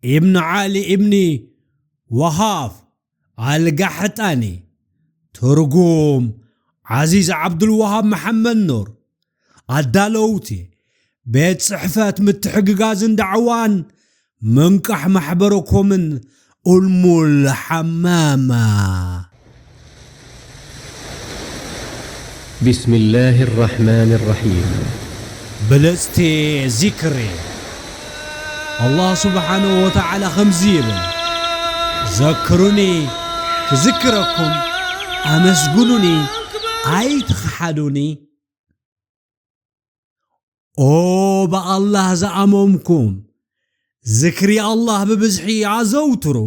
ኢብን ዓሊ ኢብኒ ወሃብ ኣልጋሕጣኒ። ትርጉም፣ ዓዚዝ ዓብዱልወሃብ መሓመድ ኑር። ኣዳለውቲ፣ ቤት ጽሕፈት ምትሕግጋዝን ዳዕዋን ምንቃሕ ማሕበረኮምን ኡልሙል ሓማማ። بسم الله الرحمن الرحيم. ብልጽቲ ዚክሪ። ኣላህ ስብሓንሁ ወተዓላ ከምዚ ይብል፣ ዘክሩኒ ክዝክረኩም፣ ኣመስግኑኒ ኣይትኽሓዱኒ። ኦ ብኣላህ ዝኣመንኩም፣ ዝክሪ ኣላህ ብብዝሒ ኣዘውትሩ።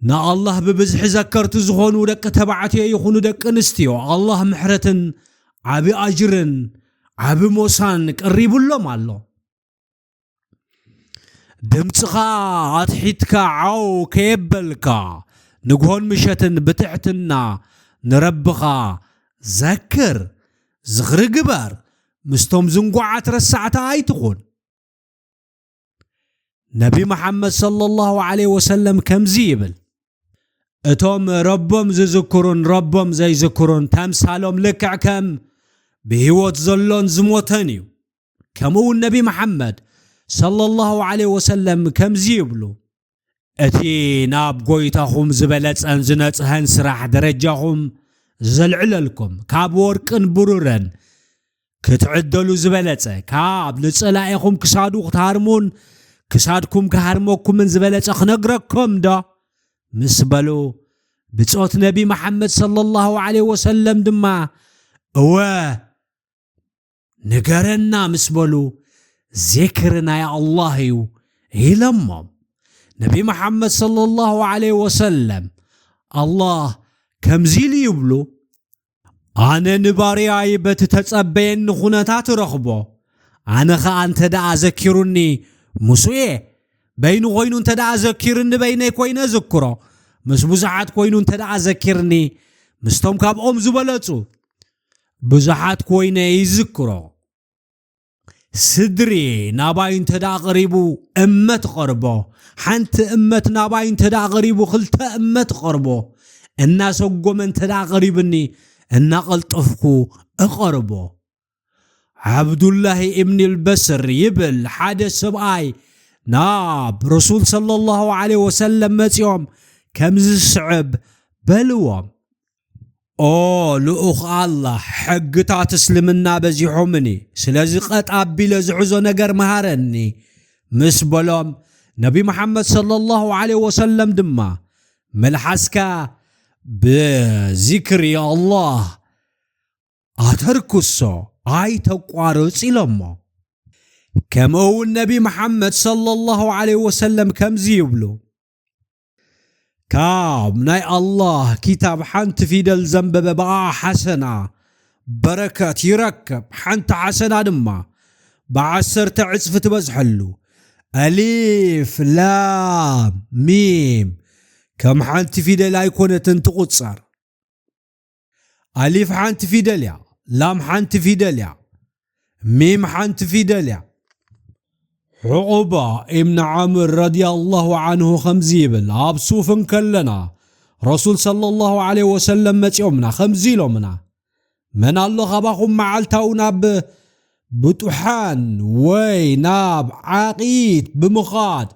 ንኣላህ ብብዝሒ ዘከርቲ ዝኾኑ ደቂ ተባዕትዮ ይኹኑ ደቂ ኣንስትዮ፣ ኣላህ ምሕረትን ዓቢ ኣጅርን ዓቢ ሞሳን ቀሪቡሎም ኣሎ። ድምጽኻ ኣትሒትካ ዓው ከየበልካ፣ ንግሆን ምሸትን ብትሕትና ንረብኻ ዘክር፣ ዝኽሪ ግበር፣ ምስቶም ዝንጉዓት ረሳዕታ ኣይትኹን። ነቢ መሓመድ ሰለላሁ ዐለይሂ ወሰለም ከምዚ ይብል፣ እቶም ረቦም ዝዝክሩን ረቦም ዘይዝክሩን ተምሳሎም ልክዕ ከም ብህይወት ዘሎን ዝሞተን እዩ። ከምኡ እውን ነቢ መሓመድ ሰለላሁ ዐለይሂ ወሰለም ከምዚ ይብሉ፣ እቲ ናብ ጎይታኹም ዝበለጸን ዝነጽሀን ስራሕ ደረጃኹም ዘልዕለልኩም፣ ካብ ወርቅን ብሩርን ክትዕደሉ ዝበለጸ፣ ካብ ንጸላኢኹም ክሳዱ ክትሃርሙን ክሳድኩም ክሃርመኩምን ዝበለጸ ክነግረኩም ዶ? ምስ በሉ፣ ብጾት ነቢ መሓመድ ሰለላሁ ዐለይሂ ወሰለም ድማ፣ እወ፣ ንገረና ምስ በሉ፣ ዚክሪ ናይ ኣላህ እዩ ኢሎሞም። ነቢ መሓመድ ሰለላሁ ዐለይሂ ወሰለም፣ ኣላህ ከምዚ ኢሉ ይብሉ፣ ኣነ ንባርያይ በቲ ተጸበየኒ ኩነታት እረኽቦ። ኣነ ኸኣ እንተ ደኣ ዘኪሩኒ፣ ምስኡ እየ። በይኑ ኾይኑ እንተ ደኣ ዘኪሩኒ፣ በይነይ ኮይነ እዝክሮ። ምስ ብዙሓት ኮይኑ እንተ ደኣ ዘኪርኒ፣ ምስቶም ካብኦም ዝበለጹ ብዙሓት ኮይነ ይዝክሮ። ስድሪ ናባይ እንተ ደኣ ቀሪቡ፣ እመት ቀርቦ። ሓንቲ እመት ናባይ እንተ ደኣ ቀሪቡ፣ ክልተ እመት ቀርቦ። እናሰጎመ እንተ ደኣ ቀሪብኒ፣ እናቐልጠፍኩ እቐርቦ። ዓብዱላሂ ኢብን ልበስር ይብል ሓደ ሰብኣይ ናብ ረሱል ሰለላሁ ዐለይሂ ወሰለም መጺኦም ከምዚ ዝስዕብ በልዎም። ኦ ልኡኽ ኣላህ፣ ሕግታት እስልምና በዚሖምኒ፣ ስለዚ ቀጥ ኣቢለ ዝሕዞ ነገር መሃረኒ ምስ በሎም፣ ነቢ መሓመድ ሰለላሁ ዐለይሂ ወሰለም ድማ፣ መልሓስካ ብዚክሪ ኣላህ ኣተርክሶ፣ ኣይተቋርጽ ኢሎሞ። ከምኡ እውን ነቢ መሓመድ ሰለላሁ ዐለይሂ ወሰለም ከምዚ ይብሉ፣ ካብ ናይ ኣላህ ኪታብ ሓንቲ ፊደል ዘንበበ ብኣ ሓሰና በረከት ይረክብ፣ ሓንቲ ሓሰና ድማ ብዓሰርተ ዕጽፊ ትበዝሐሉ። ኣሊፍ ላም ሚም ከም ሓንቲ ፊደል ኣይኮነትን ትቑጸር። ኣሊፍ ሓንቲ ፊደል እያ፣ ላም ሓንቲ ፊደል እያ፣ ሚም ሓንቲ ፊደል እያ። ዑቑባ ኢብን ዓምር ረዲየላሁ ዓንሁ ከምዚ ይብል፣ ኣብ ሱፍ እንከለና ረሱል ሰለላሁ ዐለይሂ ወሰለም መጺኦምና ከምዚ ኢሎምና፣ መን ኣሎ ካባኹም መዓልታዊ ናብ ብጡሓን ወይ ናብ ዓቒት ብምኻድ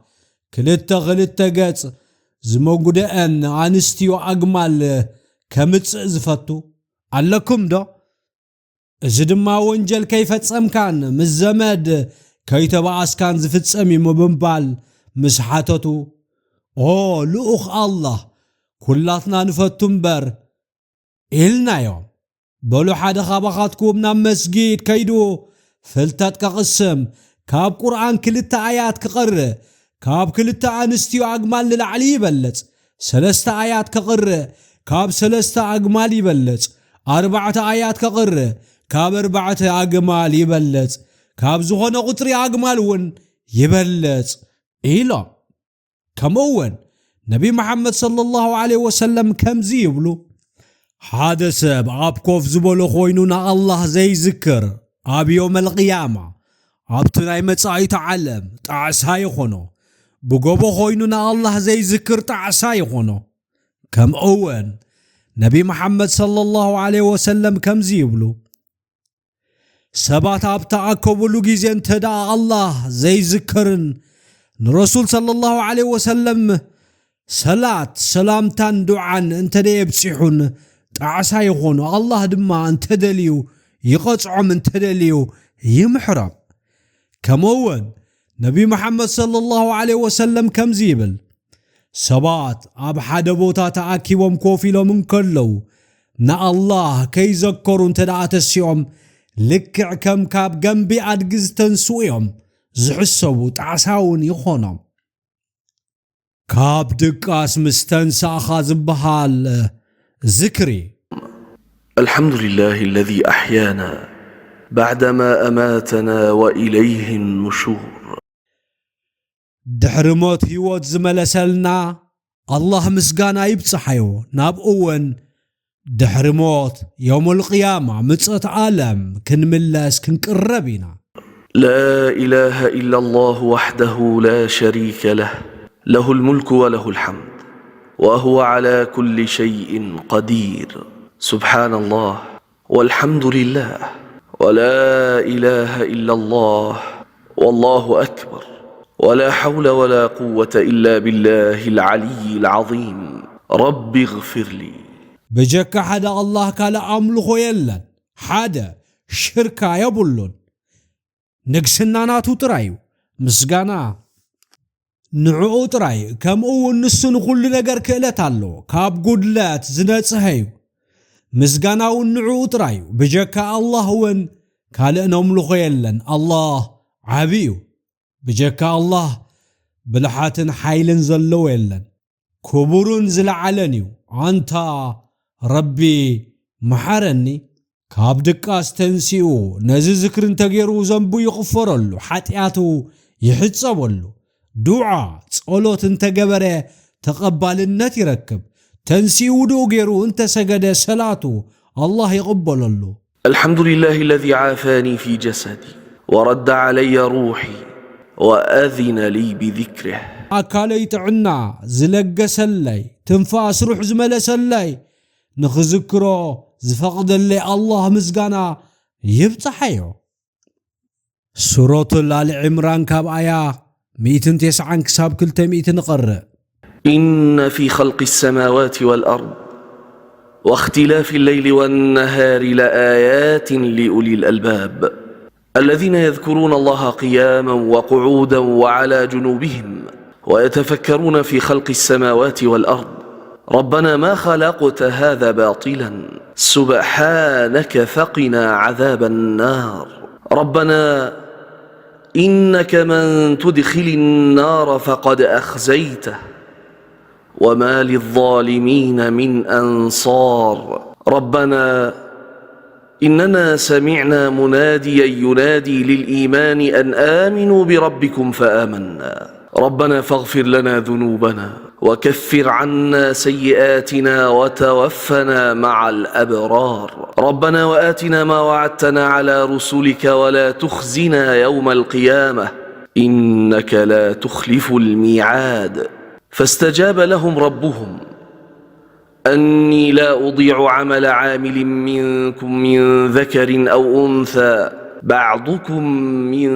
ክልተ ክልተ ገጽ ዝመጉደአን ኣንስትዮ ኣግማል ከምጽእ ዝፈቱ ኣለኩም ዶ? እዚ ድማ ወንጀል ከይፈጸምካን ምስ ዘመድ ከይተባኣስካን ዝፍጸም እዩ ብምባል ምስ ሓተቱ፣ ኦ ልኡኽ ኣላህ፣ ኩላትና ንፈቱ እምበር፣ ኢልናዮም። በሉ ሓደ ካባኻትኩም ናብ መስጊድ ከይዱ ፍልጠት ከቕስም፣ ካብ ቁርኣን ክልተ ኣያት ክቐርእ፣ ካብ ክልተ ኣንስትዮ ኣግማል ንላዕሊ ይበልጽ፣ ሰለስተ ኣያት ከቕርእ፣ ካብ ሰለስተ ኣግማል ይበልጽ፣ ኣርባዕተ ኣያት ከቕርእ፣ ካብ ኣርባዕተ ኣግማል ይበልጽ፣ ካብ ዝኾነ ቁጽሪ ኣግማል እውን ይበልጽ ኢሎም። ከምኡ እውን ነቢ መሓመድ ሰለላሁ ዐለይሂ ወሰለም ከምዚ ይብሉ፣ ሓደ ሰብ ኣብ ኮፍ ዝበሎ ኮይኑ ንኣላህ ዘይዝክር ኣብ ዮም ኣልቅያማ ኣብቲ ናይ መጻኢት ዓለም ጣዕሳ ይኾኖ። ብጎቦ ኾይኑ ንኣላህ ዘይዝክር ጣዕሳ ይኾኖ። ከምኡውን ነቢ መሓመድ ሰለላሁ ዐለይሂ ወሰለም ከምዚ ይብሉ፣ ሰባት ኣብ ተኣከቡሉ ግዜ እንተ ደኣ ኣላህ ዘይዝከርን ንረሱል ሰለላሁ ዐለይሂ ወሰለም ሰላት፣ ሰላምታን ዱዓን እንተ ደየብጺሑን ጣዕሳ ይኾኑ። ኣላህ ድማ እንተ ደልዩ ይቐጽዖም፣ እንተ ደልዩ ይምሕሮም። ከምኡውን ነቢ መሓመድ ሰለላሁ ዐለይሂ ወሰለም ከምዚ ይብል፣ ሰባት ኣብ ሓደ ቦታ ተኣኪቦም ኮፍ ኢሎም እንከለዉ፣ ንኣላህ ከይዘከሩ እንተ ደኣ ተሲኦም፣ ልክዕ ከም ካብ ገምቢ ኣድጊ ዝተንስኡ እዮም ዝሕሰቡ፣ ጣዕሳ እውን ይኾኖም። ካብ ድቃስ ምስ ተንሳእኻ ዝበሃል ዝክሪ። الحمد لله الذي أحيانا بعدما أماتنا وإليه النشور. ድሕሪ ሞት ህይወት ዝመለሰልና ኣላህ ምስጋና ይብጽሓዮ። ናብኡ እውን ድሕሪ ሞት የውመል ቅያማ ምጸት ዓለም ክንምለስ ክንቅረብ ኢና። لا إله إلا الله وحده لا شريك له، له الملك وله الحمد، وهو على كل شيء قدير. سبحان الله، والحمد لله، ولا إله إلا الله، والله أكبر، ولا حول ولا قوة إلا بالله العلي العظيم. رب اغفر لي. ብጀካ ሓደ ኣላህ ካልእ ኣምልኾ የለን። ሓደ ሽርካ የብሉን። ንግስና ናቱ ጥራይ እዩ። ምስጋና ንዕኡ ጥራይ። ከምኡ እውን ንሱ ንኹሉ ነገር ክእለት ኣለዎ። ካብ ጉድለት ዝነጽሀ እዩ። ምስጋና እውን ንዕኡ ጥራይ እዩ። ብጀካ ኣላህ እውን ካልእ ነምልኾ የለን። ኣላህ ዓቢ እዩ። ብጀካ ኣላህ ብልሓትን ሓይልን ዘለዎ የለን። ክቡርን ዝለዓለን እዩ። ኣንታ ረቢ መሓረኒ። ካብ ድቃስ ተንሲኡ ነዚ ዝክሪ እንተገይሩ ዘንቡ ይቕፈረሉ፣ ሓጢኣቱ ይሕጸበሉ። ዱዓ፣ ጸሎት እንተገበረ ተቐባልነት ይረክብ። ተንሲኡ ውዱእ ገይሩ እንተሰገደ ሰላቱ ኣላህ ይቕበለሉ። الحمد لله الذي عافاني في جسدي ورد علي روحي وأذن لي بذكره. ኣካለይ ጥዕና ዝለገሰለይ፣ ትንፋስ ሩሕ ዝመለሰለይ፣ ንኽዝክሮ ዝፈቕደለይ ኣላህ ምስጋና ይብጽሓዮ። ሱረቱል ኣሊ ዕምራን ካብ ኣያ ሚእትን ተስዓን ክሳብ ክልተ ሚእቲ ንቐርእ። إن في خلق السماوات والأرض واختلاف الليل والنهار لآيات لأولي الألباب الذين يذكرون الله قياما وقعودا وعلى جنوبهم ويتفكرون في خلق السماوات والأرض ربنا ما خلقت هذا باطلا سبحانك فقنا عذاب النار. ربنا إنك من تدخل النار فقد أخزيته وما للظالمين من أنصار. ربنا إننا سمعنا مناديا ينادي للإيمان أن آمنوا بربكم فآمنا. ربنا فاغفر لنا ذنوبنا وكفر عنا سيئاتنا وتوفنا مع الأبرار. ربنا وآتنا ما وعدتنا على رسلك ولا تخزنا يوم القيامة إنك لا تخلف الميعاد. فاستجاب لهم ربهم أني لا أضيع عمل عامل منكم من ذكر أو أنثى بعضكم من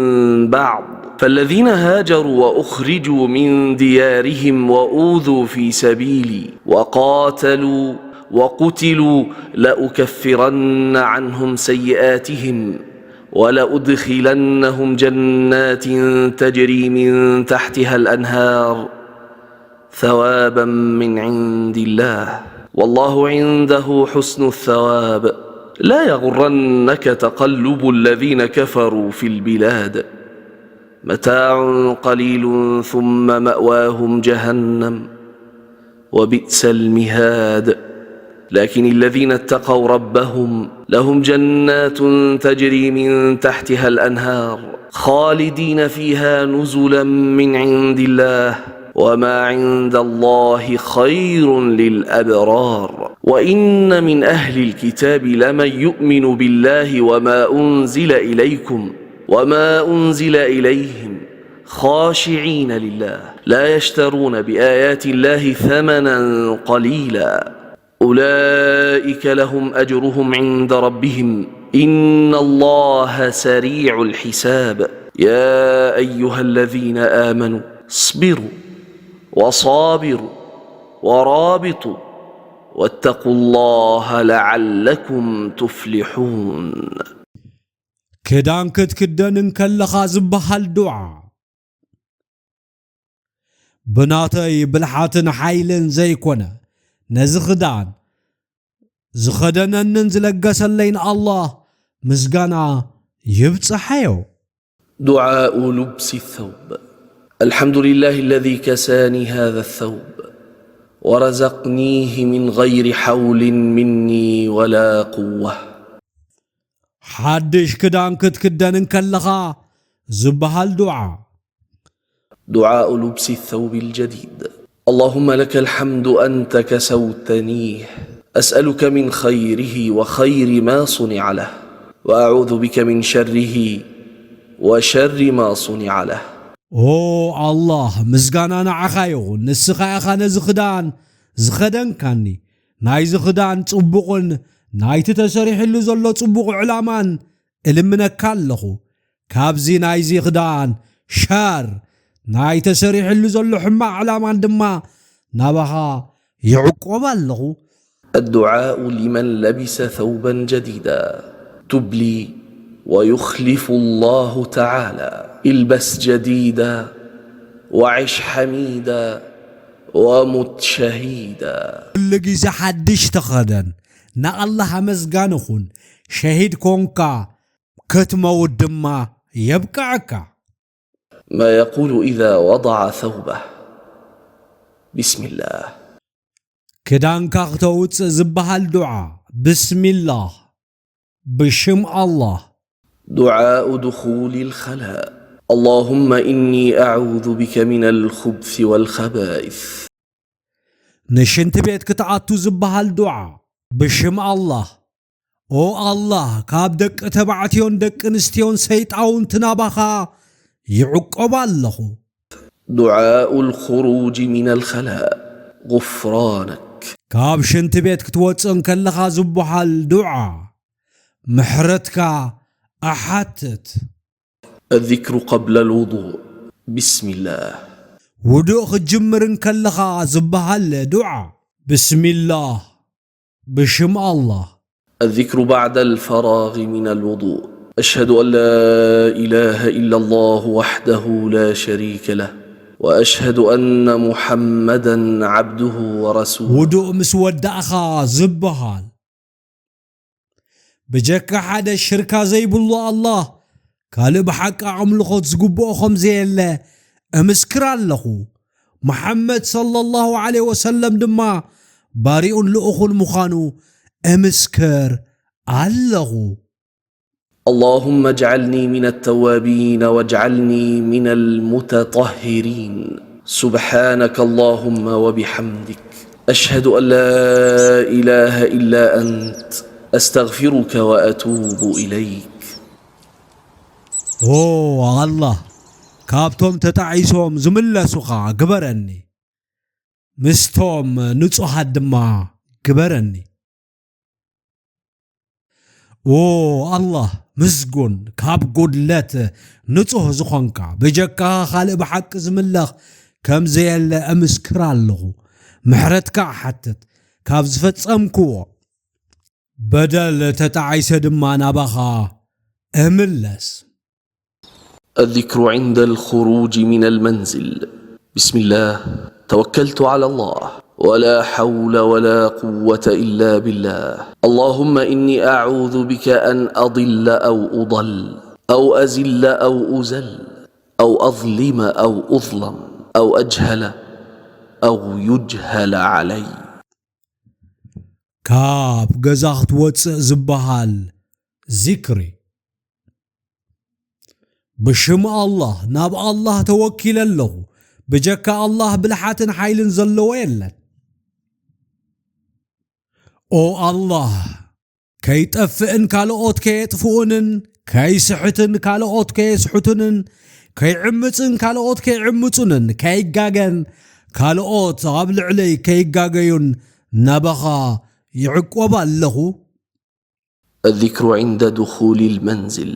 بعض فالذين هاجروا وأخرجوا من ديارهم وأوذوا في سبيلي وقاتلوا وقتلوا لأكفرن عنهم سيئاتهم ولأدخلنهم جنات تجري من تحتها الأنهار ثوابا من عند الله والله عنده حسن الثواب. لا يغرنك تقلب الذين كفروا في البلاد متاع قليل ثم مأواهم جهنم وبئس المهاد. لكن الذين اتقوا ربهم لهم جنات تجري من تحتها الأنهار خالدين فيها نزلا من عند الله وما عند الله خير للأبرار. وإن من أهل الكتاب لمن يؤمن بالله وما أنزل إليكم وما أنزل إليهم خاشعين لله لا يشترون بآيات الله ثمنا قليلا أولئك لهم أجرهم عند ربهم إن الله سريع الحساب يا أيها الذين آمنوا اصبروا وصابروا ورابطوا واتقوا الله لعلكم تفلحون ክዳን ክትክደን እንከለኻ ዝበሃል ዱዓ። ብናተይ ብልሓትን ሓይልን ዘይኮነ፣ ነዚ ክዳን ዝኸደነንን ዝለገሰለይን ኣላህ ምስጋና ይብጽሓዮ። دعاء لبس الثوب. الحمد لله الذي كساني هذا الثوب ورزقنيه من غير حول مني ولا قوة. ሓድሽ ክዳን ክትክደን እንከለኻ ዝበሃል ዱዓ። دعاء لبس الثوب الجديد. اللهم لك الحمد أنت كسوتنيه. أسألك من خيره وخير ما صنع له، وأعوذ بك من شره وشر ما صنع له. ኦ ኣላህ፣ ምስጋና ንዓኻ ይኹን። ንስኻ ኢኻ ነዚ ክዳን ዝኸደንካኒ። ናይዚ ክዳን ጽቡቕን ናይቲ ተሰሪሕሉ ዘሎ ጽቡቕ ዕላማን እልምነካ ኣለኹ። ካብዚ ናይዚ ክዳን ሸር ናይ ተሰሪሕሉ ዘሎ ሕማቕ ዕላማን ድማ ናባኻ ይዕቆብ ኣለኹ። الدعاء لمن لبس ثوبا جديدا. تب لي ويخلف الله تعالى. البس جديدا وعش حميدا ومت شهيدا. ኩሉ ግዜ ሓድሽ ተኸደን። ንኣላህ ኣመስጋኒ ኹን። ሸሂድ ኮንካ ክትመውት ድማ የብቅዐካ። ما يقول إذا وضع ثوبه. بسم الله. ክዳንካ ክተውፅእ ዝበሃል ዱዓ። ብስሚላህ። ብሽም ኣላህ። دعاء دخول الخلاء. اللهم إني أعوذ بك من الخبث والخبائث. ንሽንቲ ቤት ክትኣቱ ዝበሃል ዱዓ። ብሽም ኣላህ። ኦ ኣላህ፣ ካብ ደቂ ተባዕትዮን ደቂ ኣንስትዮን ሰይጣውንቲ ናባኻ ይዕቆብ ኣለኹ። دعاء الخروج من الخلاء. غفرانك. ካብ ሽንቲ ቤት ክትወፅእ እንከለኻ ዝበሃል ዱዓ። ምሕረትካ እሓትት። الذكر قبل الوضوء. بسم الله. ውዱእ ክትጅምር እንከለኻ ዝበሃል ዱዓ። ብስሚላህ። ብሽም ኣላህ። الذكر بعد الفراغ من الوضوء. أشهد أن لا إله إلا الله وحده لا شريك له، وأشهد أن محمدا عبده ورسوله. ውዱእ ምስ ወዳእኻ ዝበሃል። ብጀካ ሓደ ሽርካ ዘይብሉ ኣላህ ካልእ ብሓቂ ኣምልኾት ዝግብኦ ከም ዘየለ እምስክር ኣለኹ። መሓመድ ሰለላሁ ዐለይሂ ወሰለም ድማ ባሪኡን ልኡኹን ምዃኑ እምስክር ኣለኹ። اللهم اجعلني من التوابين واجعلني من المتطهرين. سبحانك اللهم وبحمدك، أشهد أن لا إله إلا أنت، أستغفرك وأتوب إليك. ኦ ኣላህ፣ ካብቶም ተጣዒሶም ዝምለሱኻ ግበረኒ፣ ምስቶም ንጹሃት ድማ ግበረኒ። ኦ ኣላህ፣ ምስጉን፣ ካብ ጉድለት ንጹህ ዝኾንካ፣ ብጀካኻ ካልእ ብሓቂ ዝምለኽ ከም ዘየለ እምስክር ኣለኹ። ምሕረትካ እሓትት፣ ካብ ዝፈጸምክዎ በደል ተጣዒሰ ድማ ናባኻ እምለስ። الذكر عند الخروج من المنزل. بسم الله، توكلت على الله، ولا حول ولا قوة إلا بالله. اللهم إني أعوذ بك أن أضل أو أضل، أو أزل أو أزل، أو أظلم أو أظلم، أو أجهل أو يجهل علي. ካብ ገዛ ክትወፅእ ዝበሃል ዚክሪ። ብሽም ኣላህ፣ ናብ ኣላህ ተወኪለ ኣለኹ። ብጀካ ኣላህ ብልሓትን ሓይልን ዘለዎ የለን። ኦ ኣላህ፣ ከይጠፍእን ካልኦት ከየጥፍኡንን ከይስሕትን ካልኦት ከየስሕቱንን፣ ከይዕምጽን ካልኦት ከይዕምጹንን፣ ከይጋገን ካልኦት ኣብ ልዕለይ ከይጋገዩን ናባኻ ይዕቆብ ኣለኹ። الذكر عند دخول المنزل.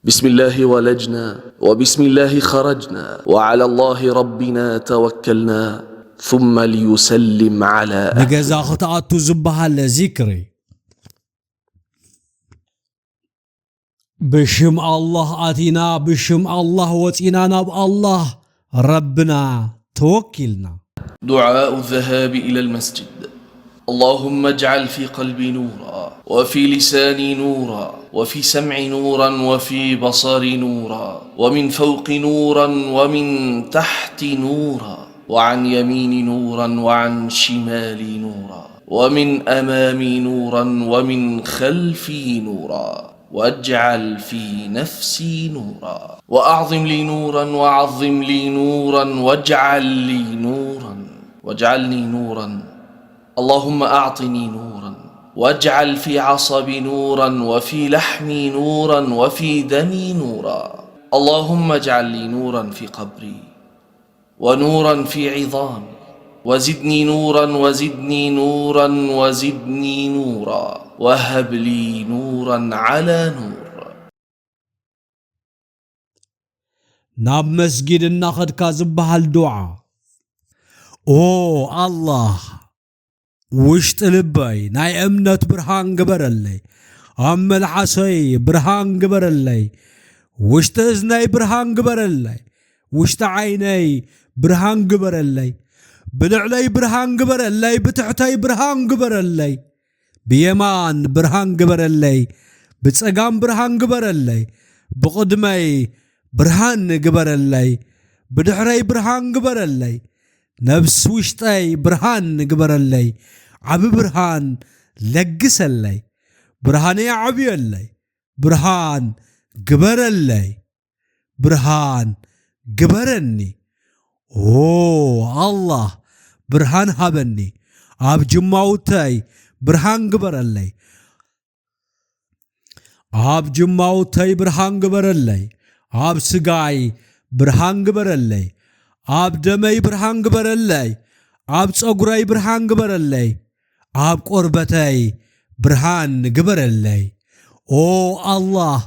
بسم الله ولجنا وبسم الله خرجنا وعلى الله ربنا توكلنا ثم ليسلم على أهله. ንገዛ ክትኣቱ ዝበሃል ዚክሪ። ብሽም ኣላህ ኣቲና፣ ብሽም ኣላህ ወጺና፣ ናብ ኣላህ ረብና ተወኪልና። دعاء الذهاب إلى المسجد. اللهم اجعل في قلبي نورا، وفي لساني نورا، وفي سمعي نورا، وفي بصري نورا، ومن فوقي نورا، ومن تحتي نورا، وعن يميني نورا، وعن شمالي نورا، ومن أمامي نورا، ومن خلفي نورا. واجعل في نفسي نورا، وأعظم لي نورا، وعظم لي نورا، واجعل لي نورا، واجعلني نورا. اللهم أعطني نورا، واجعل في عصبي نورا، وفي لحمي نورا، وفي دمي نورا. اللهم اجعل لي نورا في قبري، ونورا في عظامي، وزدني نورا، وزدني نورا، وزدني نورا، وهب لي نورا على نور. ናብ መስጊድ እናኸድካ ዝበሃል ዱዓ። ኦ ኣላህ፣ ውሽጢ ልበይ ናይ እምነት ብርሃን ግበረለይ። ኣብ መልሓሰይ ብርሃን ግበረለይ። ውሽጢ እዝነይ ብርሃን ግበረለይ። ውሽጢ ዓይነይ ብርሃን ግበረለይ። ብልዕለይ ብርሃን ግበረለይ። ብትሕተይ ብርሃን ግበረለይ። ብየማን ብርሃን ግበረለይ። ብጸጋም ብርሃን ግበረለይ። ብቕድመይ ብርሃን ግበረለይ። ብድሕረይ ብርሃን ግበረለይ። ነብሲ ውሽጠይ ብርሃን ግበረለይ፣ ዓቢ ብርሃን ለግሰለይ፣ ብርሃነይ ኣዕብየለይ፣ ብርሃን ግበረለይ፣ ብርሃን ግበረኒ። ኦ ኣላህ፣ ብርሃን ሃበኒ፣ ኣብ ጅማውተይ ብርሃን ግበረለይ። ኣብ ጅማውተይ ብርሃን ግበረለይ፣ ኣብ ስጋይ ብርሃን ግበረለይ፣ ኣብ ደመይ ብርሃን ግበረለይ፣ ኣብ ጸጉረይ ብርሃን ግበረለይ፣ ኣብ ቆርበተይ ብርሃን ግበረለይ። ኦ ኣላህ፣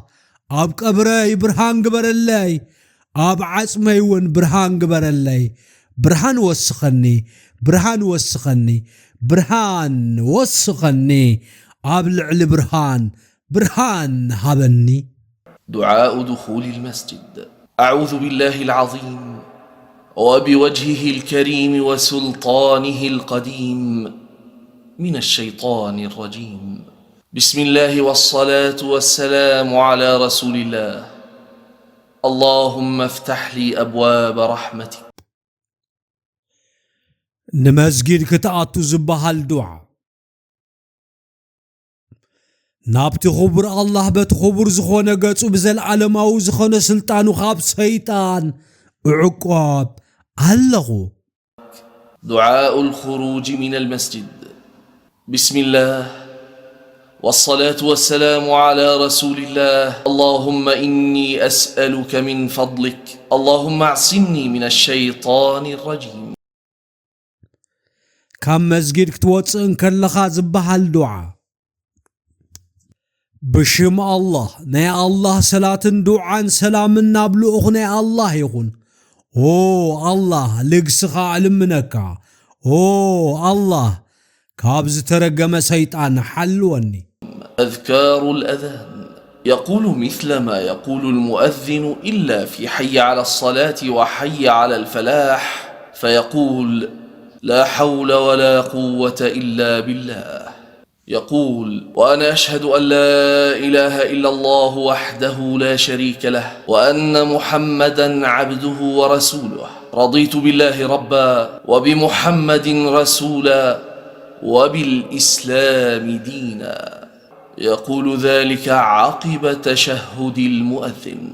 ኣብ ቀብረይ ብርሃን ግበረለይ፣ ኣብ ዓጽመይ እውን ብርሃን ግበረለይ። ብርሃን ወስኸኒ፣ ብርሃን ወስኸኒ፣ ብርሃን ወስኸኒ። ኣብ ልዕሊ ብርሃን ብርሃን ሃበኒ። دعاء دخول المسجد. أعوذ بالله العظيم وبوجهه الكريم وسلطانه القديم من الشيطان الرجيم. بسم الله والصلاة والسلام على رسول الله. اللهم افتح لي أبواب رحمتك. ንመስጊድ ክትኣቱ ዝበሃል ዱዓ። ናብቲ ክቡር ኣላህ በቲ ክቡር ዝኾነ ገጹ ብዘለዓለማዊ ዝኾነ ስልጣኑ ካብ ሰይጣን እዕቆብ ኣለኹ። دعاء الخروج من المسجد. بسم الله والصلاة والسلام على رسول الله. اللهم إني أسألك من فضلك. اللهم اعصمني من الشيطان الرجيم. ካብ መስጊድ ክትወጽእ እንከለኻ ዝበሃል ዱዓ። ብሽም ኣላህ፣ ናይ ኣላህ ሰላትን ዱዓን ሰላምን ናብ ልኡኽ ናይ ኣላህ ይኹን። ኦ ኣላህ፣ ልግስኻ እልምነካ። ኦ ኣላህ፣ ካብ ዝተረገመ ሰይጣን ሓልወኒ። أذكار الأذان. يقول مثل ما يقول المؤذن إلا في حي على الصلاة وحي على الفلاح، فيقول: لا حول ولا قوة إلا بالله. يقول: وأنا أشهد أن لا إله إلا الله وحده لا شريك له، وأن محمدا عبده ورسوله. رضيت بالله ربا، وبمحمد رسولا، وبالإسلام دينا. يقول ذلك عقب تشهد المؤذن.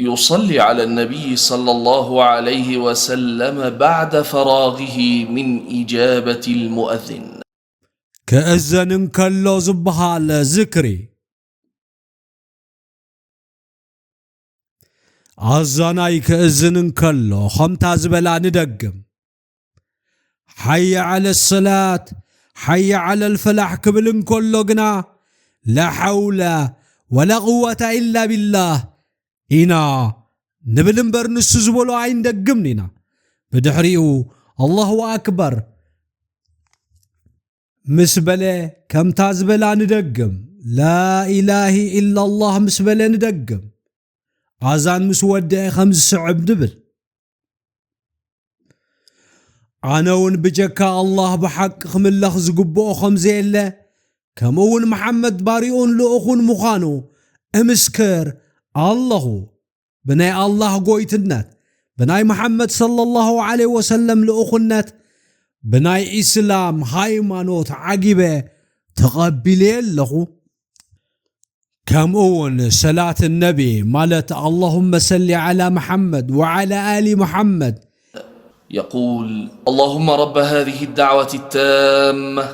يصلي على النبي صلى الله عليه وسلم بعد فراغه من إجابة المؤذن. ክእዘን እንከሎ ዝበሃል ዝክሪ። ኣዛናይ ክእዝን እንከሎ ከምታ ዝበላ ንደግም። ሓየ ዓለ ሰላት፣ ሓየ ዓለ ልፈላሕ ክብል እንከሎ ግና ላ ሓውላ ወላ ቅወታ ኢላ ቢላህ ኢና ንብል እምበር ንሱ ዝበሎ ኣይንደግምን ኢና። ብድሕሪኡ ኣላሁ ኣክበር ምስ በለ ከምታ ዝበላ ንደግም። ላኢላሂ ኢላላህ ምስ በለ ንደግም። ኣዛን ምስ ወደአ ከም ዝስዕብ ንብል። ኣነ እውን ብጀካ ኣላህ ብሓቂ ክምለኽ ዝግብኦ ከም ዘየለ፣ ከምኡ እውን መሓመድ ባሪኡን ልኡኹን ምዃኑ እምስክር ኣለኹ። ብናይ ኣላህ ጎይትነት፣ ብናይ መሓመድ ሰለላሁ ዐለይሂ ወሰለም ልኡኽነት፣ ብናይ ኢስላም ሃይማኖት ዓጊበ ተቐቢለ ኣለኹ። ከምኡ እውን ሰላት ነቢ ማለት اللهم صل على محمد وعلى آل محمد. يقول: اللهم رب هذه الدعوة التامة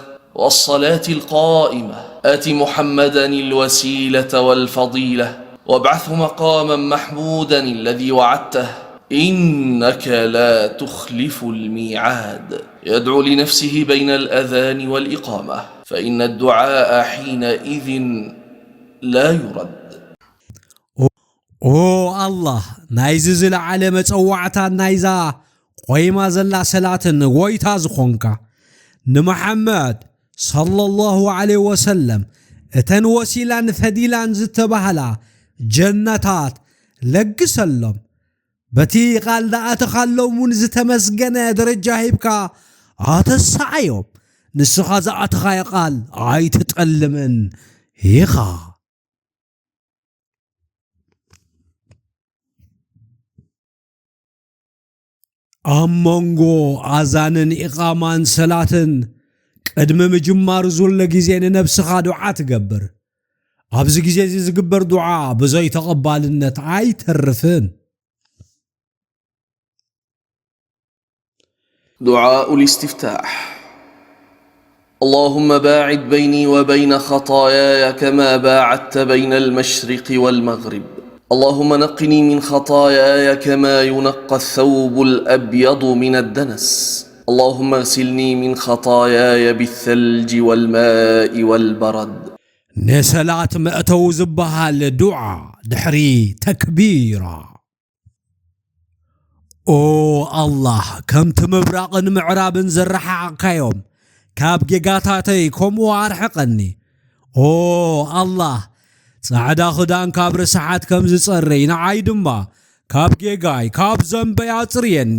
والصلاة القائمة، آت محمدا الوسيلة والفضيلة، وابعثه مقاما محمودا الذي وعدته، إنك لا تخلف الميعاد. يدعو لنفسه بين الأذان والإقامة، فإن الدعاء حينئذ لا يرد. ኦ ኣላህ፣ ናይዚ ዝለዓለ መጸዋዕታን ናይዛ ቆይማ ዘላ ሰላትን ጎይታ ዝኾንካ፣ ንመሓመድ ሰለላሁ ዐለይሂ ወሰለም እተን ወሲላን ፈዲላን ዝተባህላ ጀነታት ለግሰሎም። በቲ ቃል ዝኣተኻሎም እውን ዝተመስገነ ደረጃ ሂብካ ኣተሰዓዮም። ንስኻ ዝኣተኻዮ ቃል ኣይትጠልምን ኢኻ። ኣብ መንጎ ኣዛንን ኢቓማን ሰላትን ቅድሚ ምጅማር ዘሎ ግዜ ንነብስኻ ዱዓ ትገብር። ኣብዚ ግዜ እዚ ዝግበር ዱዓ ብዘይ ተቐባልነት ኣይተርፍን። دعاء الاستفتاح. اللهم باعد بيني وبين خطاياي كما باعدت بين المشرق والمغرب. اللهم نقني من خطاياي كما ينقى الثوب الأبيض من الدنس. اللهم اغسلني من خطاياي بالثلج والماء والبرد. ንሰላት መእተዊ ዝበሃል ዱዓ ድሕሪ ተክቢራ። ኦ ኣላህ፣ ከምቲ ምብራቕን ምዕራብን ዘረሓቕካዮም ካብ ጌጋታተይ ከምኡ ኣርሕቐኒ። ኦ ኣላህ፣ ጻዕዳ ክዳን ካብ ርስሓት ከም ዝጸርይ ንዓይ ድማ ካብ ጌጋይ ካብ ዘንበይ ኣጽርየኒ።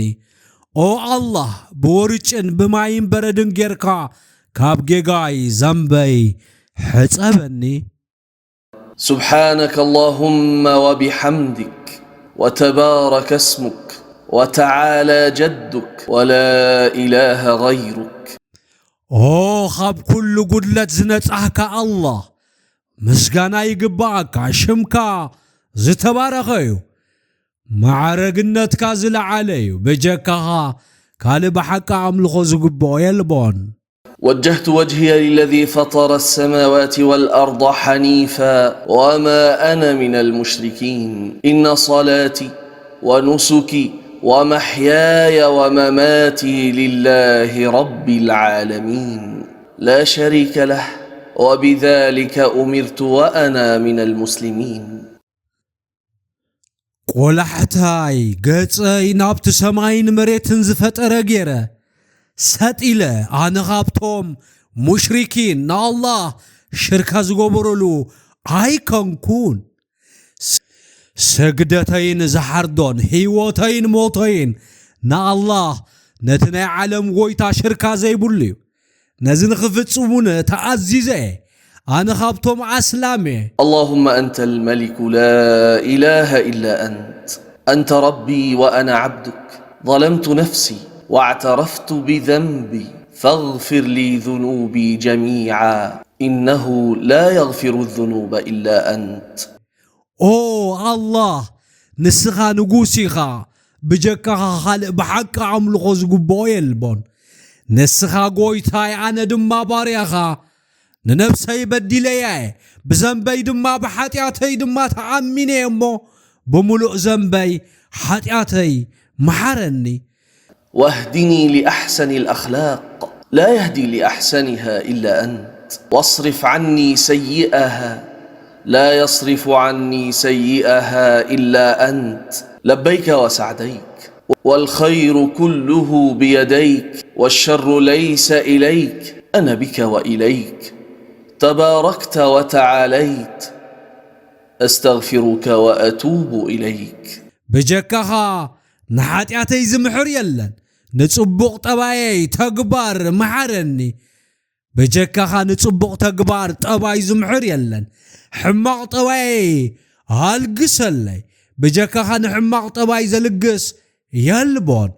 ኦ ኣላህ፣ ብወርጭን ብማይን በረድን ጌርካ ካብ ጌጋይ ዘንበይ ሕጸበኒ። سبحانك اللهم وبحمدك، وتبارك اسمك، وتعالى جدك، ولا إله غيرك. ኦ፣ ካብ ኩሉ ጉድለት ዝነጻህካ ኣላህ፣ ምስጋና ይግባኣካ፣ ሽምካ ዝተባረኸ እዩ። ማዕረግነትካ ዝለዓለ እዩ። ብጀካኻ ካልእ ብሓቂ ኣምልኾ ዝግብኦ የልቦን። وجهت وجهي للذي فطر السماوات والأرض حنيفا وما أنا من المشركين. إن صلاتي ونسكي ومحياي ومماتي لله رب العالمين لا شريك له، وبذلك أمرت وأنا من المسلمين. ቆላሕታይ ገጸይ ናብቲ ሰማይን መሬትን ዝፈጠረ ገይረ ሰጥ ኢለ፣ ኣነ ካብቶም ሙሽሪኪን፣ ንኣላህ ሽርካ ዝገበረሉ ኣይከንኩን። ስ-፣ ስግደተይን ዝሓርዶን፣ ህይወተይን ሞተይን ንኣላህ፣ ነቲ ናይ ዓለም ጎይታ ሽርካ ዘይብሉ እዩ። ነዚ ንኽፍጽሙን ተኣዚዘ እየ። ኣነ ካብቶም ኣስላም እየ። اللهم أنت الملك لا إله إلا أنت. أنت ربي وأنا عبدك. ظلمت نفسي واعترفت بذنبي. فاغفر لي ذنوبي جميعا. إنه لا يغفر الذنوب إلا أنت. ኦ ኣላህ፣ ንስኻ ንጉስ ኢኻ፣ ብጀካኻ ካልእ ብሓቂ ኣምልኾ ዝግብኦ የልቦን። ንስኻ ጎይታይ፣ ኣነ ድማ ባርያኻ። ንነብሰይ በዲለያ እየ፣ ብዘንበይ ድማ ብሓጢኣተይ ድማ ተኣሚነ እየ እሞ፣ ብምሉእ ዘንበይ ሓጢኣተይ መሓረኒ። واهدني لأحسن الأخلاق لا يهدي لأحسنها إلا أنت، واصرف عني سيئها لا يصرف عني سيئها إلا أنت، لبيك وسعديك، والخير كله بيديك، والشر ليس إليك، أنا بك وإليك، تباركت وتعاليت، أستغفرك وأتوب إليك. ብጀካኻ ንሓጢኣተይ ዝምሕር የለን። ንጽቡቕ ጠባየይ ተግባር መሓረኒ። ብጀካኻ ንጽቡቕ ተግባር ጠባይ ዝምሕር የለን። ሕማቕ ጠባየይ ኣልግሰለይ። ብጀካኻ ንሕማቕ ጠባይ ዘልግስ የልቦን።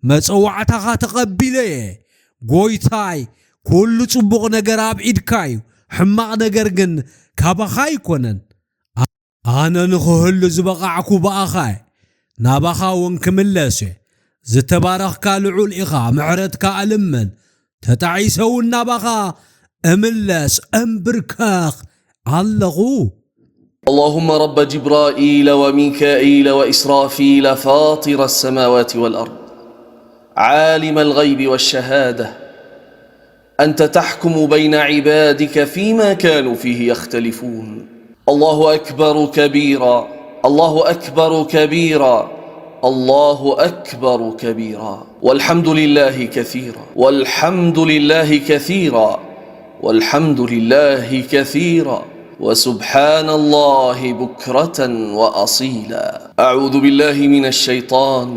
መጸዋዕታኻ ተቐቢለየ። ጎይታይ፣ ኩሉ ጽቡቕ ነገር ኣብ ኢድካ እዩ። ሕማቕ ነገር ግን ካባኻ ኣይኮነን። ኣነ ንኽህሉ ዝበቓዕኩ ብኣኻ እየ። ናባኻ እውን ክምለስ እየ። ዝተባረኽካ ልዑል ኢኻ። ምሕረትካ እልምን። ተጣዒሰ እውን ናባኻ እምለስ፣ እምብርከኽ ኣለኹ። اللهم رب جبرائيل وميكائيل وإسرافيل فاطر السماوات والأرض، عالم الغيب والشهادة، أنت تحكم بين عبادك فيما كانوا فيه يختلفون. الله أكبر كبيرا، الله أكبر كبيرا، الله أكبر كبيرا، والحمد لله كثيرا، والحمد لله كثيرا، والحمد لله كثيرا، وسبحان الله بكرة وأصيلا. أعوذ بالله من الشيطان،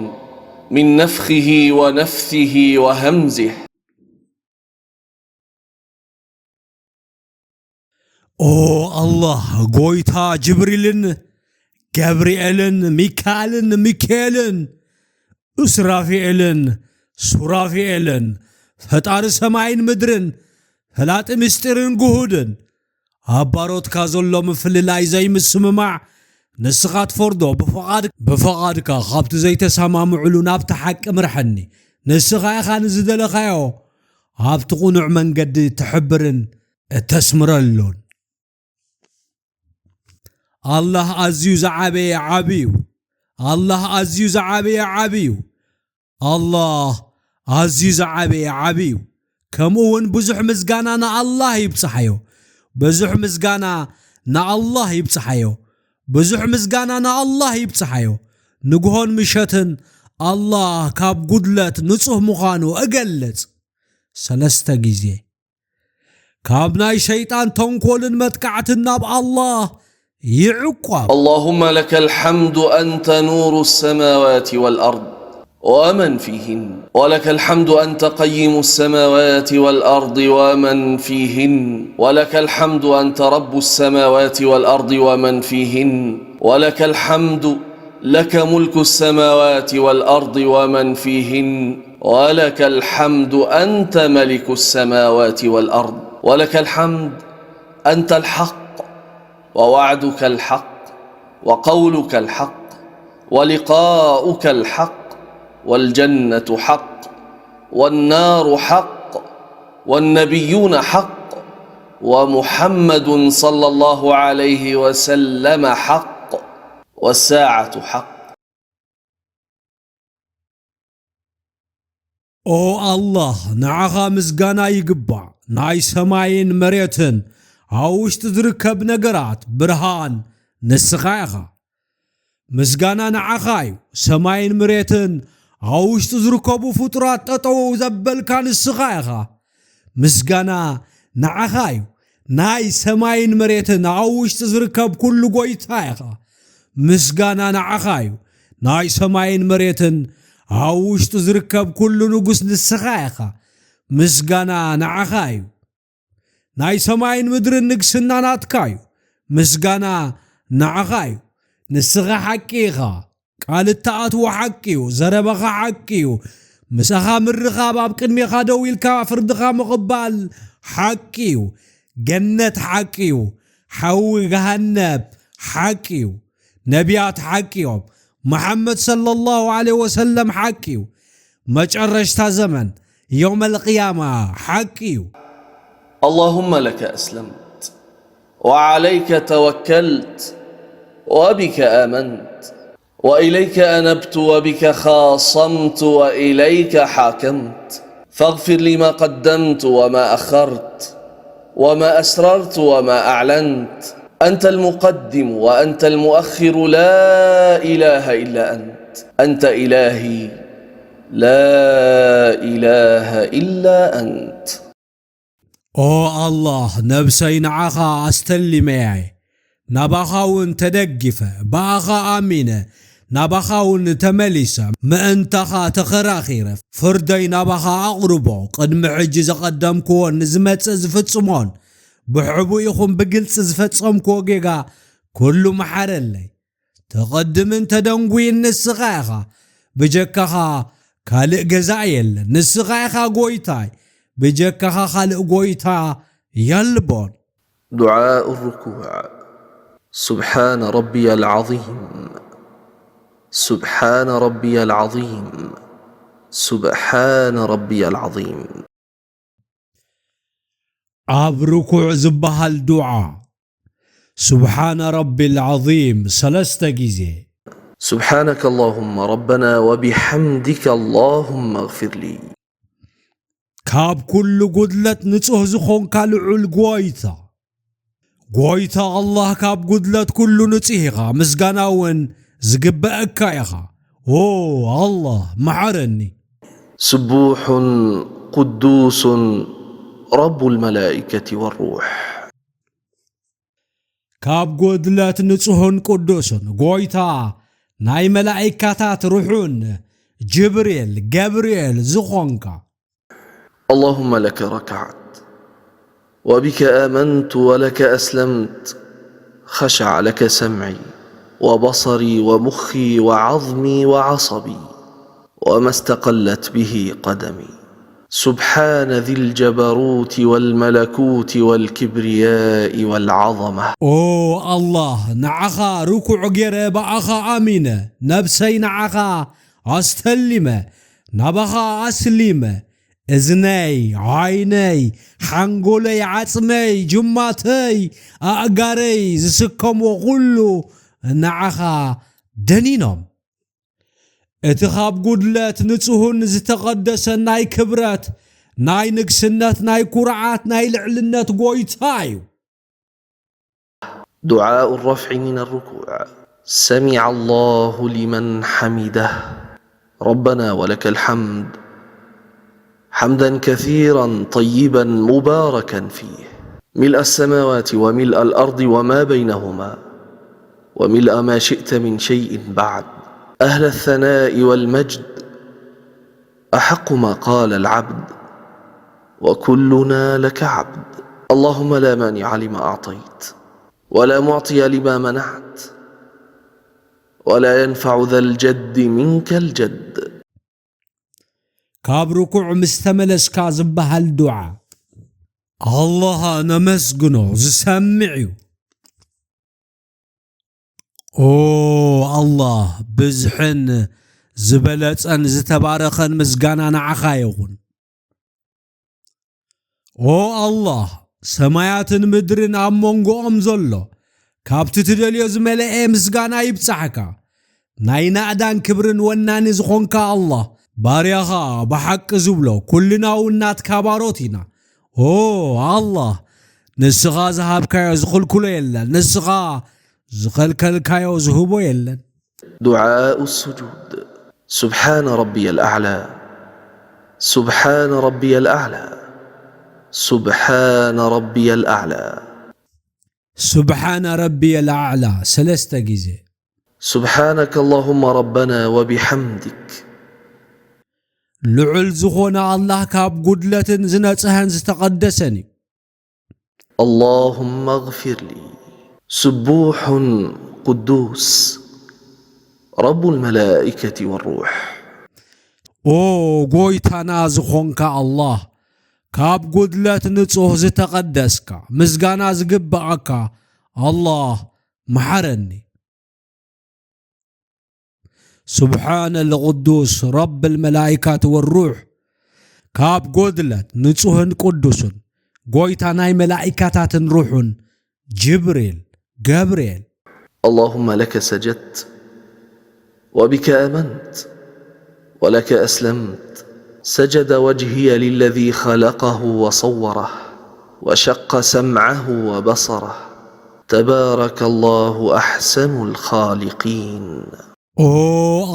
من نفخه ونفثه وهمزه. ኦ ኣላህ፣ ጎይታ ጅብሪልን ገብርኤልን ሚካልን ሚካኤልን እስራፊኤልን ሱራፊኤልን፣ ፈጣሪ ሰማይን ምድርን፣ ፈላጢ ምስጢርን ግሁድን፣ ኣብ ባሮትካ ዘሎ ምፍልላይ ዘይምስምማዕ፣ ንስኻ ትፈርዶ፣ ብፍቓድ-፣ ብፍቓድካ ካብቲ ዘይተሰማምዕሉ ናብቲ ሓቂ ምርሐኒ። ንስኻ ኢኻ ንዝደለኻዮ ኣብቲ ቅኑዕ መንገዲ እትሕብርን እተስምረሉን። ኣላህ ኣዝዩ ዝዓበየ ዓቢ እዩ። ኣላህ ኣዝዩ ዝዓበየ ዓቢ እዩ። ኣላህ ኣዝዩ ዝዓበየ ዓቢ እዩ። ከምኡ እውን ብዙሕ ምስጋና ንኣላህ ይብጽሓዮ። ብዙሕ ምስጋና ንኣላህ ይብጽሓዮ። ብዙሕ ምስጋና ንኣላህ ይብጽሓዮ። ንግሆን ምሸትን ኣላህ ካብ ጉድለት ንጹህ ምዃኑ እገልጽ። ሰለስተ ግዜ። ካብ ናይ ሸይጣን ተንኮልን መጥቃዕትን ናብ ኣላህ ይዕቋብ። اللهم لك الحمد أنت نور السماوات والأرض ومن فيهن، ولك الحمد أنت قيم السماوات والأرض ومن فيهن، ولك الحمد أنت رب السماوات والأرض ومن فيهن، ولك الحمد، لك ملك السماوات والأرض ومن فيهن، ولك الحمد أنت ملك السماوات والأرض، ولك الحمد أنت الحق، ووعدك الحق، وقولك الحق، ولقاؤك الحق، والجنة حق، والنار حق، والنبيون حق، ومحمد صلى الله عليه وسلم حق، والساعة حق. ኦ ኣላህ፣ ንዓኻ ምስጋና ይግባእ። ናይ ሰማይን መሬትን ኣብ ውሽጢ ዝርከብ ነገራት ብርሃን ንስኻ ኢኻ። ምስጋና ንዓኻ እዩ። ሰማይን መሬትን ኣብ ውሽጢ ዝርከቡ ፍጡራት ጠጠው ዘበልካ ንስኻ ኢኻ። ምስጋና ንዓኻ እዩ። ናይ ሰማይን መሬትን ኣብ ውሽጢ ዝርከብ ኩሉ ጎይታ ኢኻ። ምስጋና ንዓኻ እዩ። ናይ ሰማይን መሬትን ኣብ ውሽጡ ዝርከብ ኩሉ ንጉስ ንስኻ ኢኻ። ምስጋና ንዓኻ እዩ። ናይ ሰማይን ምድርን ንግስና ናትካ እዩ። ምስጋና ንዓኻ እዩ። ንስኻ ሓቂ ኢኻ። ቃል እትኣትዎ ሓቂ እዩ። ዘረባኻ ሓቂ እዩ። ምሳኻ ምርኻብ፣ ኣብ ቅድሜኻ ደው ኢልካ ፍርድኻ ምቕባል ሓቂ እዩ። ገነት ሓቂ እዩ። ሓዊ ገሃነብ ሓቂ እዩ። ነቢያት ሓቂ እዮም። መሓመድ ሰለላሁ ዐለይሂ ወሰለም ሓቂ እዩ። መጨረሽታ ዘመን፣ የውመል ቅያማ ሓቂ እዩ። اللهم لك أسلمت وعليك توكلت وبك آمنت وإليك أنبت وبك خاصمت وإليك حاكمت، فاغفر لي ما قدمت وما أخرت، وما أسررت وما أعلنت. أنت المقدم وأنت المؤخر، لا إله إلا أنت. أنت إلهي، لا إله إلا أنت. ኦ ኣላህ፣ ነብሰይ ንዓኻ ኣስተሊመያ እየ። ናባኻ እውን ተደጊፈ፣ ብኣኻ ኣሚነ፣ ናባኻ እውን ተመሊሰ፣ ምእንታኻ ተኸራኺረ። ፍርደይ ናባኻ ኣቕርቦ፣ ቅድሚ ሕጂ ዘቐደምክዎን ንዝመጽእ ዝፍጽሞን፣ ብሕቡእ ይኹን ብግልጺ ዝፈጸምክዎ ጌጋ ኩሉ መሓረለይ። ተቐድምን ተደንጉይን ንስኻ ኢኻ። ብጀካኻ ካልእ ገዛኢ የለን። ንስኻ ኢኻ ጎይታይ። ብጀካኻ ካልእ ጎይታ የልቦን። دعاء الركوع. سبحان ربي العظيم. سبحان ربي العظيم. سبحان ربي العظيم. ኣብ ርኩዕ ዝበሃል ዱዓ፣ سبحان ربي العظيم ሰለስተ ግዜ። سبحانك اللهم ربنا وبحمدك اللهم اغفر لي. ካብ ኩሉ ጉድለት ንጹህ ዝኾንካ ልዑል ጎይታ፣ ጎይታ ኣላህ፣ ካብ ጉድለት ኩሉ ንጹህ ኢኻ፣ ምስጋና እውን ዝግበኣካ ኢኻ። ኦ ኣላህ፣ መሓረኒ። سبوح قدوس رب الملائكة والروح. ካብ ጉድለት ንጹህን ቅዱስን፣ ጎይታ ናይ መላእካታት ርሑን፣ ጅብሪል፣ ገብርኤል ዝኾንካ። اللهم لك ركعت، وبك آمنت، ولك أسلمت، خشع لك سمعي، وبصري، ومخي، وعظمي، وعصبي، وما استقلت به قدمي. سبحان ذي الجبروت والملكوت والكبرياء والعظمة. ኦ ኣላህ፣ ንዓኻ ርኩዕ ገይረ ብኣኻ ኣሚነ፣ ነብሰይ ንዓኻ ኣስተሊመ፣ ናባኻ ኣስሊመ፣ እዝነይ፣ ዓይነይ፣ ሓንጎለይ፣ ዓጽመይ፣ ጅማተይ፣ ኣእጋረይ ዝስከምዎ ኩሉ ንዓኻ ደኒኖም። እቲ ካብ ጉድለት ንጹህን ዝተቐደሰን ናይ ክብረት፣ ናይ ንግስነት፣ ናይ ኩርዓት፣ ናይ ልዕልነት ጎይታ እዩ። دعاء الرفع من الركوع. سمع الله لمن حمده. ربنا ولك الحمد، حمدا كثيرا طيبا مباركا فيه، ملء السماوات وملء الأرض وما بينهما، وملء ما شئت من شيء بعد، أهل الثناء والمجد، أحق ما قال العبد، وكلنا لك عبد. اللهم لا مانع لما أعطيت، ولا معطي لما منعت، ولا ينفع ذا الجد منك الجد. ካብ ርኩዕ ምስ ተመለስካ ዝበሃል ዱዓ። ኣላህ ነመስግኖ፣ ዝሰምዕ እዩ። ኦ ኣላህ፣ ብዝሕን ዝበለጸን ዝተባረኸን ምስጋና ንዓኻ ይኹን። ኦ ኣላህ፣ ሰማያትን ምድርን ኣብ መንጎኦም ዘሎ፣ ካብቲ ትደልዮ ዝመልአ ምስጋና ይብጻሕካ። ናይ ናእዳን ክብርን ወናኒ ዝኾንካ ኣላህ፣ ባርያኻ ብሓቂ ዝብሎ፣ ኩልና እውን ናትካ ባሮት ኢና። ኦ ኣላህ፣ ንስኻ ዝሃብካዮ ዝኽልክሎ የለን፣ ንስኻ ዝኸልከልካዮ ዝህቦ የለን። دعاء السجود. سبحان ربي الأعلى. سبحان ربي الأعلى. سبحان ربي الأعلى. سبحان ربي الأعلى ሰለስተ ግዜ። سبحانك اللهم ربنا وبحمدك. ልዑል ዝኾነ ኣላህ ካብ ጉድለትን ዝነጽሀን ዝተቐደሰን እዩ። اللهم اغفر لي. سبوح قدوس رب الملائكة والروح. ኦ ጎይታና ዝኾንካ ኣላህ፣ ካብ ጉድለት ንጹህ ዝተቐደስካ፣ ምስጋና ዝግብኣካ ኣላህ፣ መሓረኒ። سبحان القدوس رب الملائكة والروح። ካብ ጎድለት ንጹህን ቅዱስን፣ ጎይታ ናይ መላኢካታትን ሩሑን፣ ጅብሪል፣ ገብርኤል። اللهم لك سجدت وبك آمنت ولك أسلمت. سجد وجهي للذي خلقه وصوره وشق سمعه وبصره. تبارك الله أحسن الخالقين. ኦ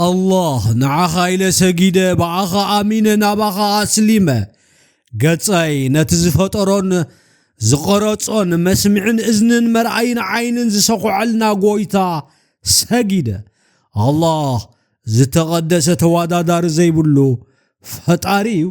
ኣላህ፣ ንዓኻ ኢለ ሰጊደ፣ ብዓኻ ኣሚነ፣ ናባኻ ኣስሊመ። ገጸይ ነቲ ዝፈጠሮን ዝቐረጾን፣ መስምዕን እዝንን መርኣይን ዓይንን ዝሰኹዐልና ጎይታ ሰጊደ። ኣላህ ዝተቐደሰ፣ ተወዳዳሪ ዘይብሉ ፈጣሪ እዩ።